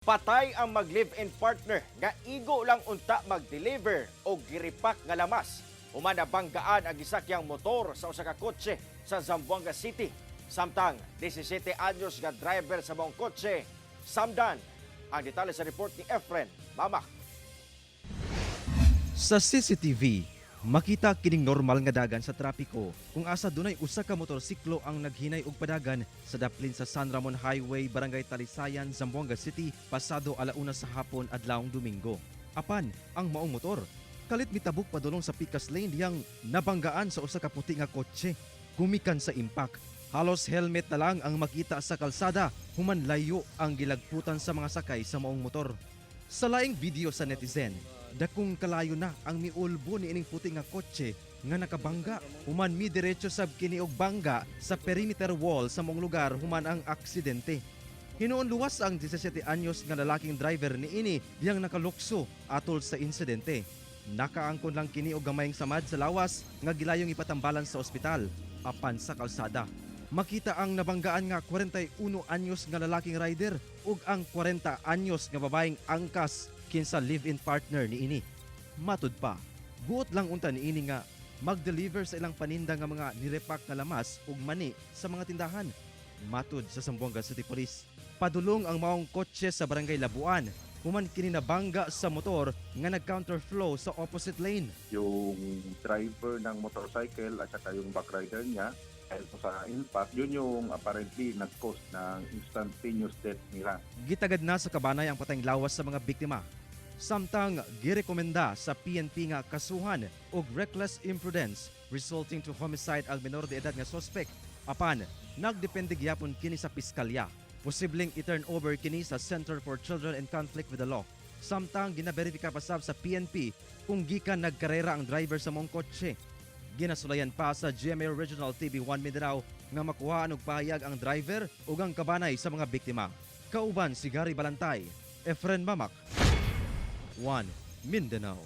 Patay ang mag-live-in partner nga igo lang unta mag-deliver og gi-repack nga lamas. Human nabanggaan ang gisakyang motor sa usa ka kotse sa Zamboanga City. Samtang 17 anyos nga driver sa maong kotse, samdan. Ang detalye sa report ni Efren Mamak. Sa CCTV, makita kining normal nga dagan sa trapiko kung asa dunay usa ka motorsiklo ang naghinay og padagan sa daplin sa San Ramon Highway, Barangay Talisayan, Zamboanga City, pasado 1:00 sa hapon adlawng Domingo. Apan ang maong motor kalit mitabok padulong sa pikas lane diyang nabanggaan sa usa ka puti nga kotse. Gumikan sa impact, halos helmet na lang ang makita sa kalsada human layo ang gilagputan sa mga sakay sa maong motor. Sa laing video sa netizen, dakong kalayo na ang miulbo ni ining puti nga kotse nga nakabangga. Human mi diretso sab kini og bangga sa perimeter wall sa maong lugar human ang aksidente. Hinuon luwas ang 17 anyos nga lalaking driver niini diyang nakalukso atol sa insidente. Nakaangkon lang kini og gamayng samad sa lawas nga gilayong ipatambalan sa ospital apan sa kalsada, makita ang nabanggaan nga 41 anyos nga lalaking rider ug ang 40 anyos nga babaeng angkas kinsa live-in partner niini. Matud pa, buot lang unta niini nga mag-deliver sa ilang paninda nga mga ni-repack nga lamas ug mani sa mga tindahan. Matud sa Zamboanga City Police, padulong ang maong kotse sa Barangay Labuan human kini nabangga sa motor nga nag-counterflow sa opposite lane. Yung driver ng motorcycle at saka yung backrider niya, dahil po sa impact, yun yung apparently nag-cause ng instantaneous death nila. Gitagad na sa kabanay ang patayng lawas sa mga biktima. Samtang girekomenda sa PNP nga kasuhan og reckless imprudence resulting to homicide ang menor de edad nga suspect. Apan, nagdepende gyapon kini sa piskalya. Posibleng i-turn over kini sa Center for Children in Conflict with the Law. Samtang ginaberifika pa sab sa PNP kung gikan nagkarera ang driver sa maong kotse. Ginasulayan pa sa GMA Regional TV 1 Mindanao nga makuhaan og pahayag ang driver ug ang kabanay sa mga biktima. Kauban si Gary Balantay, Efren Mamak, 1 Mindanao.